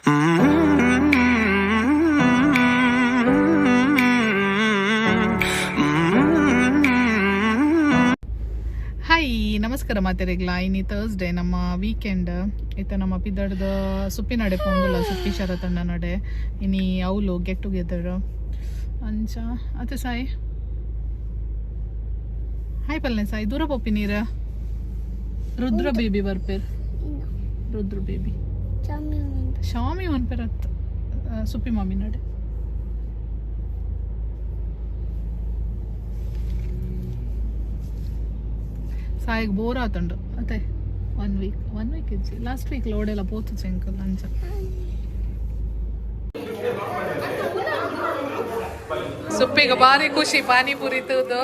Hi, ನಮಸ್ಕಾರ ಮಾತೆರೆಗ್ಲ. ಇನಿ Thursday, ನಮ್ಮ ವೀಕೆಂಡ್. ಇತ್ತ ನಮ್ಮ ಪಿದಡ್ದ ಸುಪ್ಪಿ ನಡೆ ಪೋಂದುಲ್ಲ, ಸುಪ್ಪಿ ಶರತಣ್ಣ ನಡೆ. ಇನಿ ಅವಲು ಗೆಟ್ ಟುಗೆದರ್ ಅಂಚ ಅತ್ತೆ ಸಾಯಿ? ಹಾಯ್ ಪಲ್ನೆ ಸಾಯಿ. ದೂರ ಪೋಪಿ ನೀರ. ರುದ್ರ ಬೇಬಿ ಬರ್ಪೇರ್, ರುದ್ರ ಬೇಬಿ. ಶಾಮಿ ಒನ್ಪೇರ್ ಅತ್, ಸುಪ್ಪಿ ಮಾಮಿ ನಡೆ. ಸಾಯಿಗ್ ಬೋರ್ ಆತುಂಡು ಅತ್ತೆ. ಒನ್ ವೀಕ್, ಒನ್ ವೀಕ್ ಇಜ್ಜಿ, ಲಾಸ್ಟ್ ವೀಕ್ ಲೋಡೆಲ್ಲ ಪೋತು ಚೆಂಕಲ್ ಅಂಚ. ಸುಪ್ಪಿಗೆ ಭಾರಿ ಖುಷಿ ಪಾನಿಪುರಿ ತೂದು.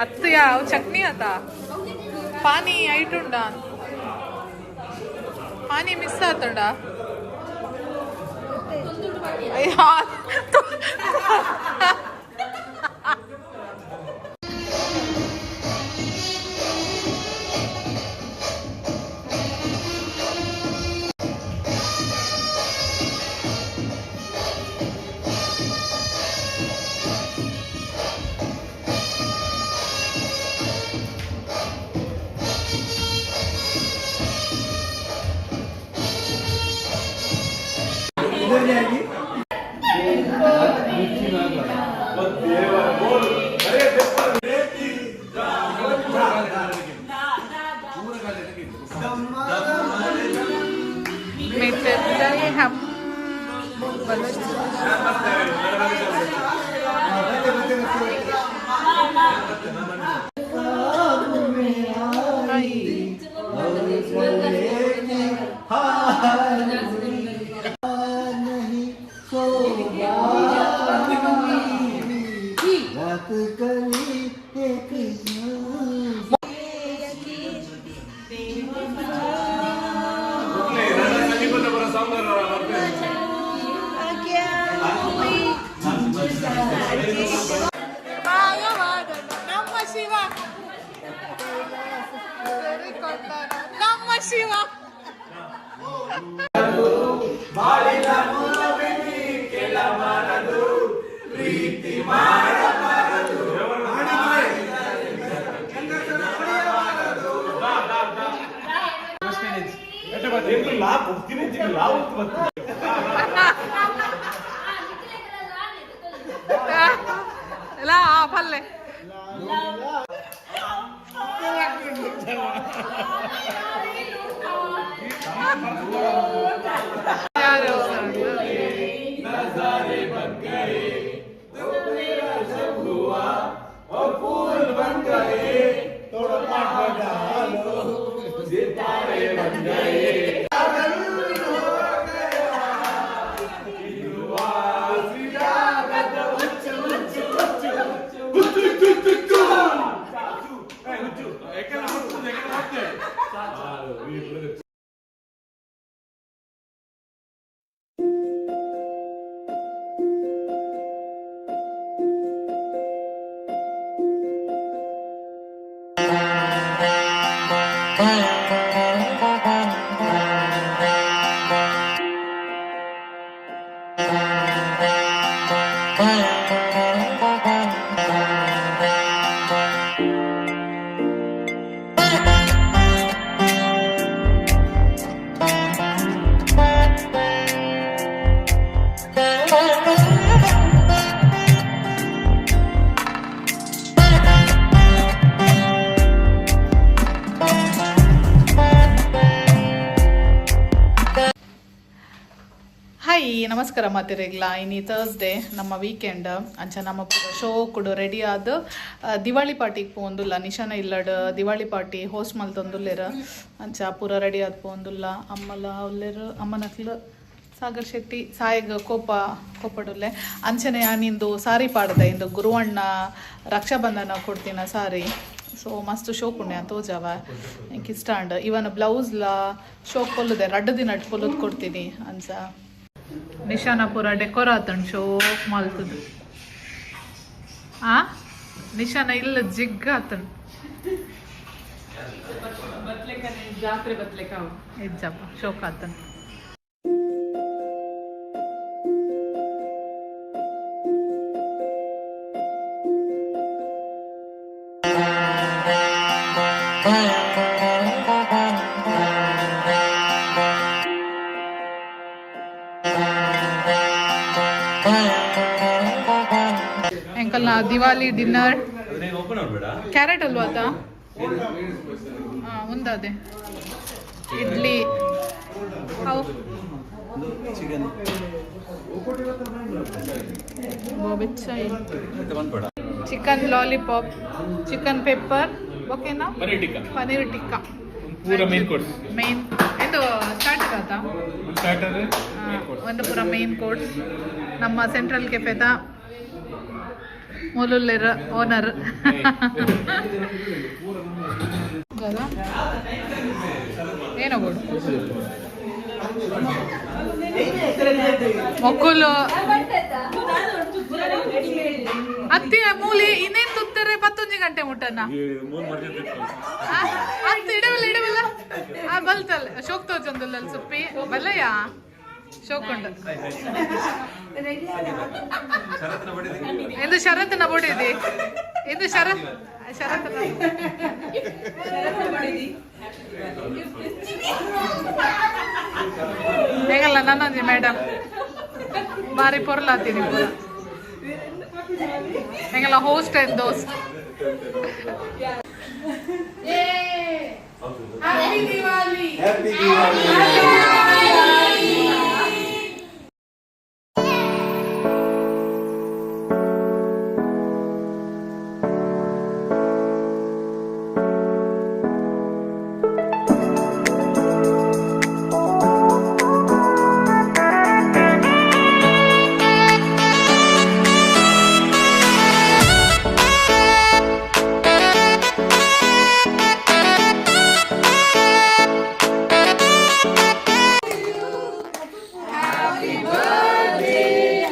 ಅತ್ತು ಯಾವ ಚಟ್ನಿ ಆತ? ಪಾನಿ ಐಟುಂಡ, ಪಾನಿ ಮಿಸ್ ಆತುಂಡ. ಅಯ್ಯೋ. हम. ನಮ್ಮ ಶಿವ, ನಮ್ಮ ಶಿವ. ಲಾ ಪಲ್ಲೆ. ಯಾರು? ಹಾಯ್, ನಮಸ್ಕಾರ ಮಾತೆರೆಗ್ಲ. ಇನಿ ಥರ್ಸ್ಡೇ, ನಮ್ಮ ವೀಕೆಂಡ್. ಅಂಚ ನಮ್ಮ ಶೋ ಕೂಡ ರೆಡಿ ಆದ್ ದಿವಾಳಿ ಪಾರ್ಟಿಗೆ ಪೋಂದುಲ್ಲ. ನಿಶಾನ ಇಲ್ಲಡ್ ದಿವಾಳಿ ಪಾರ್ಟಿ ಹೋಸ್ಟ್ ಮಲ್ತೊಂದುಲ್ಲೆರ್. ಅಂಚ ಪೂರ ರೆಡಿ ಆದ್ ಪೋಂದುಲ್ಲ. ಅಮ್ಮಲ ಉಲ್ಲೆರ್, ಅಮ್ಮನಕ್ಲು, ಸಾಗರ್ ಶೆಟ್ಟಿ. ಸಾಯಿಗ್ ಕೋಪ ಕೋಪಡುಲ್ಲೆ. ಅಂಚನೆ ನಿಂದು ಸಾರಿ ಪಾಡ್ದೆ. ಇಂದು ಗುರುವಣ್ಣ ರಕ್ಷಾಬಂಧನ ಕೊಡ್ತೀನ ಸಾರಿ. ಸೊ ಮಸ್ತ್ ಶೋಕುಂಡೆ ತೋಜಾವ. ಎಂಕ್ ಇಷ್ಟ ಅಂಡ್. ಇವನ್ ಬ್ಲೌಸ್ಲ ಶೋಕ್ ಪೊಲ್ಲುದೆ, ರಡ್ಡು ದಿನ ಪೊಲ್ಲುದು ಕೊಡ್ತೀನಿ ಅಂಚ. ನಿಶಾನ ಪೂರ ಡೆಕೋರ್ ಆತಂಡ್, ಶೋಕ್ ಮಲ್ತದು. ಆ ನಿಶಾನ ಇಲ್ಲ ಜಿಗ್ ಆತಂಡ್. ಜಾತ್ರೆ ಬತ್ಲೆಕ. ಇಜ್ಜಪ್ಪ, ಶೋಕ್ ಆತನ. Uncle, Diwali dinner. ಓಪನ್ ಮಾಡಬೇಡ. ಕ್ಯಾರೆಟ್ ಅಲ್ವಾ ಆತ? ಹಾಂ, ಒಂದದೆ ಇಡ್ಲಿ ಅವು. ಚಿಕನ್. ಬಂದ್ಬೇಡ. ಚಿಕನ್ ಲಾಲಿಪಾಪ್, ಚಿಕನ್ ಪೆಪ್ಪರ್, ಓಕೆನಾ? ಪನ್ನೀರ್ ಟಿಕ್ಕಾ. ಪನೀರ್ ಟಿಕ್ಕಾ. ಪೂರ ಮೇನ್ ಕೋರ್ಸ್. ಮೇನ್ ಇದು ಸ್ಟಾರ್ಟರ್ ಆತ? ಸ್ಟಾರ್ಟರ್. ಒಂದು ಪೂರ ಮೇನ್ ಕೋರ್ಸ್. ನಮ್ಮ ಸೆಂಟ್ರಲ್ ಕೆಫೆದ ಮೂಲುಲ್ಲೆರ ಓನರ್. ಏನೋ ಬೋಡು ಮೊಕ್ಕುಲು ಅತ್ತಿಯ ಮೂಲಿ. ಇನ್ನೇನ್ ತುತ್ತಾರೆ? ಪತ್ತೊಂಜಿ ಗಂಟೆ ಮುಟ್ಟನ ಅತ್ತ ಇಡವಿಲ್ಲ, ಇಡವಿಲ್ಲ. ಆ ಬಲ್ತಲ್ಲ, ಶೋಕ್ ತೋಚೊಂದುಲ್ಲ ಸುಪ್ಪಿ ಬಲ್ಲಯ್ಯ ಶೋಕ್ ಉಂಡು. ಎಂದು ಶರತ್ನ ಬೊಡಿದಿ, ಎಂದು ಶರತ್ ಶರತ್ನ. ಹೇಗಲ್ಲ ನನ್ನೊಂಜಿ ಮೇಡಮ್ ಬಾರಿ ಪೊರ್ಲಾತೀನಿ ಪೂರ. ಹೆಂಗಲ್ಲ ಹೋಸ್ಟ್ ಅಂಡ್ ದೋಸ್ತ್. Happy Diwali. Happy Diwali.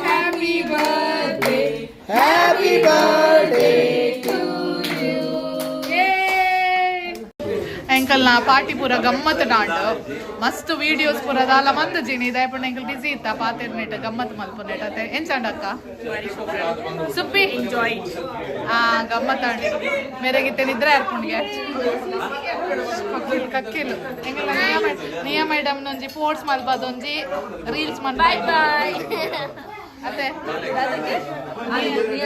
Happy birthday. Happy birthday. ಎಂಕಲ್ನ ಪಾರ್ಟಿ ಪೂರ ಗಮ್ಮತ್ ಡಾಂಡ್. ಮಸ್ತ್ ವಿಡಿಯೋಸ್ ಪೂರ ದಾಲ ಮಂದ ಜಿನಿ ದಯಪಂಡ ಎಂಕಲ್ ಬಿಸಿ ಇತ್ತ ಪಾತೆರ್ನೆಟ್ ಗಮ್ಮತ್ ಮಲ್ಪುನೆಟ್ ಅತ್ತೆ. ಎಂಚಾಂಡ ಅಕ್ಕ ಸುಪ್ಪಿ? ಎಂಜಾಯ್. ಆ ಗಮ್ಮತ್ ಆಂಡ್. ಮೇರೆಗಿತ್ತೆ ನಿದ್ರೆ ಅರ್ಪುಂಡಿಗೆ ಕಕ್ಕಿಲು ಕಕ್ಕಿಲು. ಎಂಕಲ್ನ ನಿಯ ಮೇಡಮ್ ನೊಂಜಿ ಫೋರ್ಸ್ ಮಲ್ಪದೊಂಜಿ ರೀಲ್ಸ್ ಮನ್. ಬಾಯ್ ಬಾಯ್ ಅತ್ತೆ.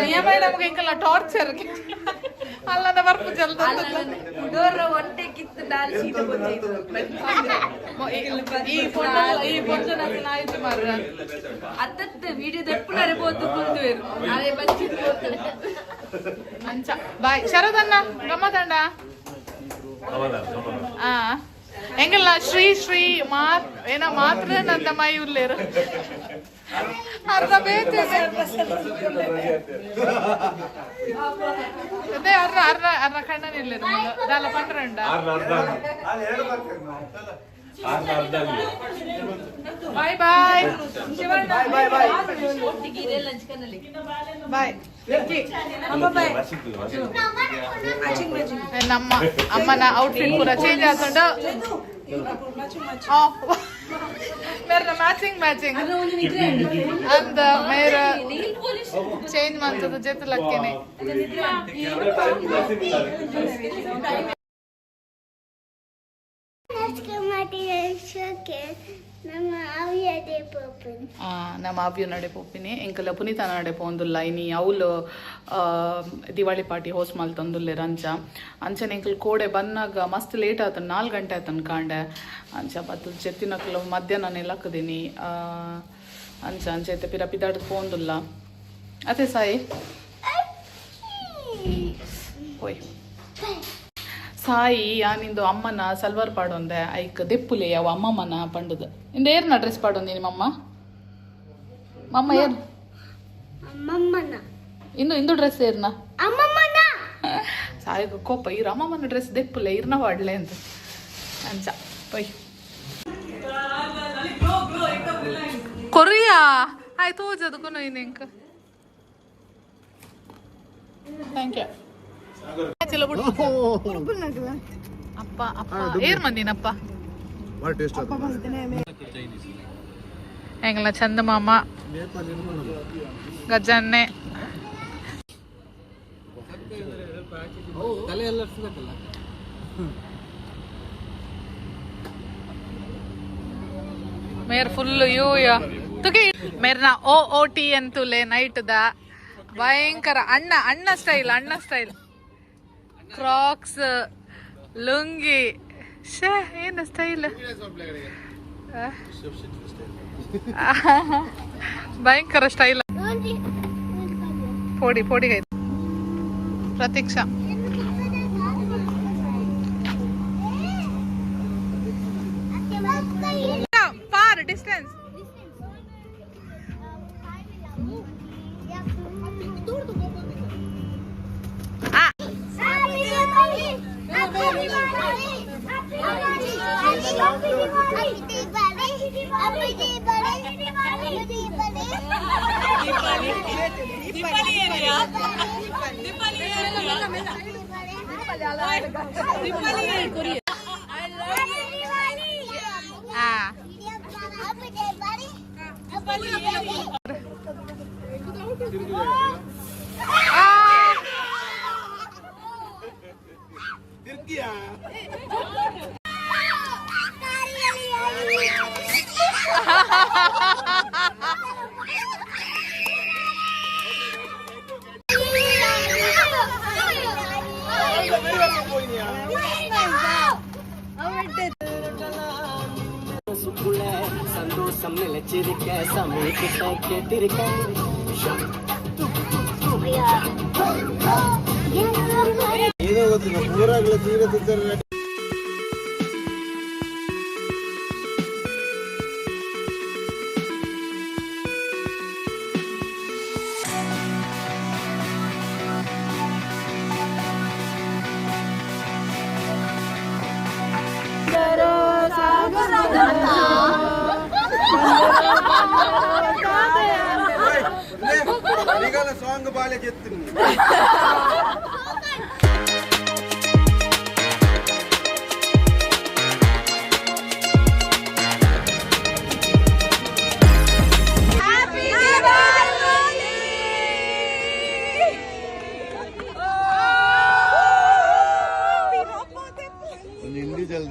ನಿಯ ಮೇಡಮ್ಗೆ ಎಂಕಲ್ನ ಟಾರ್ಚರ್ ಅಲ್ಲದ ಬರ್ಪು ಜಲ್ದ. ಉಡೋರ ಒಂಟೆ ಕಿತ್ತು ನಾಲ್ ಸೀತ. ಈ ಪೊಣ್ಣು, ಈ ಪೊಣ್ಣು ಆಯ್ತು ಮಾರ್ರ. ಅತ್ತತ್ತ ವಿಡಿಯೋ ದಪ್ಪುನರೆ ಪೋತು ಕುಂದುವೆರು ಅದೇ ಬಚ್ಚಿ. ಅಂಚ ಬಾಯ್ ಶರದಣ್ಣ, ಗಮ್ಮತ್ತಂಡ. ಆ ಎಂಗಲ್ಲ ಶ್ರೀ ಶ್ರೀ ಮಾತ್ ಏನ ಮಾತ್ರ ನಂದ ಮೈ ಉಲ್ಲೇರು ಅರ್ಧ ಬೇತೆ. ಅದೇ ಅರ್ಧ ಅರ್ಧ ಅರ್ಧ ಕಣ್ಣನ ಇಲ್ಲೇರು ದಾಲ ಪಂಡ್ರಂಡ. Boy boy boy. ನಮ್ಮ ಅಮ್ಮನ ಔಟ್ಫಿಟ್ ಪೂರ ಚೇಂಜ್ ಆತುಂಡು. ಮೇರೆ ಮ್ಯಾಚಿಂಗ್ ಮ್ಯಾಚಿಂಗ್ ಅಂದ ಮೇರ ಚೇಂಜ್ ಮಂತದ ಜೊತೆ ಲಕ್ಕೇನೆ. ನಮ್ಮ ಆವಿಯದೇ ಪೋಪನ್. ನಮ್ಮ ಆವ್ಯು ನಡೆ ಪೋಪಿನಿ. ಎಂಕಲ ಪುನೀತ ನಡೆ ಪೋಂದುಲ್ಲ. ಇನಿ ಅವ್ಲು ದಿವಾಳಿ ಪಾರ್ಟಿ ಹೋಸ್ಟ್ ಮಲ್ತೊಂದುಲ್ಲೆರ್. ಅಂಚ ಅಂಚನೆ ಎಂಕಲ್ ಕೋಡೆ ಬನ್ನಾಗ ಮಸ್ತ್ ಲೇಟ್ ಆತನ್, 4 ಗಂಟೆ ಆತನ್ ಕಾಂಡೆ. ಅಂಚ ಬತ್ತು ಜೆತ್ತಿನಕ್ಲು ಮಧ್ಯಾಹ್ನ ಲಕ್ಕದಿನಿ. ಅಂಚ ಅಂಚ ಐತೆ ಪಿರ ಪಿದಾಡ್ ಪೋಂದುಲ್ಲ ಅದೇ. ಸಾಯಿ ಓಯ್ ಸಾಯಿ, ಯಾನಿಂದು ಅಮ್ಮನ ಸಲ್ವಾರ್ ಪಾಡೊಂದೆ, ಐಕ್ ದೆಪ್ಪುಲೆ ಅವ ಅಮ್ಮಮ್ಮನ ಪಂಡದು. ಇಂದ ಏರ್ನ ಡ್ರೆಸ್ ಪಾಡೊಂದಿ ನಿಮ್ಮಮ್ಮ? ಮಮ್ಮ ಏರ್? ಅಮ್ಮಮ್ಮನ. ಇಂದು ಇಂದು ಡ್ರೆಸ್ ಏರ್ನ? ಅಮ್ಮಮ್ಮನ. ಸಾಯಿಗೆ ಕೋಪ, ಈ ಅಮ್ಮಮ್ಮನ ಡ್ರೆಸ್ ದೆಪ್ಪುಲೆ, ಇರ್ನ ವಾಡ್ಲೆ ಅಂತ. ಅಂಚ ಪೊಯ್ ಕೊರಿಯಾ ಆಯ್ತು. ಓಜದು ಕೊನೊ ಇಂಕ. Thank you. ಅಪ್ಪ ಅಪ್ಪ ಏರ್ ಮಂದಿನಪ್ಪ. ಹೆಂಗಲ್ಲ ಚಂದ ಮಾಮ ಗಜನ್ನೆ. ಮೇರ್ ಫುಲ್ you ಯಾ ತುಕಿ ಮೇರ್ನ ಓ ಓ ಟಿ ಅಂತುಲೆ ನೈಟ್ the ಭಯಂಕರ ಅಣ್ಣ ಅಣ್ಣ ಸ್ಟೈಲ್, ಅಣ್ಣ ಸ್ಟೈಲ್, ಕ್ರಾಕ್ಸ್, ಲುಂಗಿ, ಶೇ ಏನು ಸ್ಟೈಲ್, ಭಯಂಕರ ಸ್ಟೈಲ್. ಪೋಡಿ ಪೋಡಿ ಪ್ರತೀಕ್ಷಾ. For distance. சந்தோஷம் நிலைச்சிருக்க சமைக்கிட்ட கேட்டிருக்க. ಸಾಂಗ್ ಬಾಳೆ ಗೆತ್ತು. ಒಂದು individual.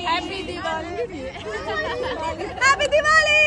Happy Diwali. Happy Diwali.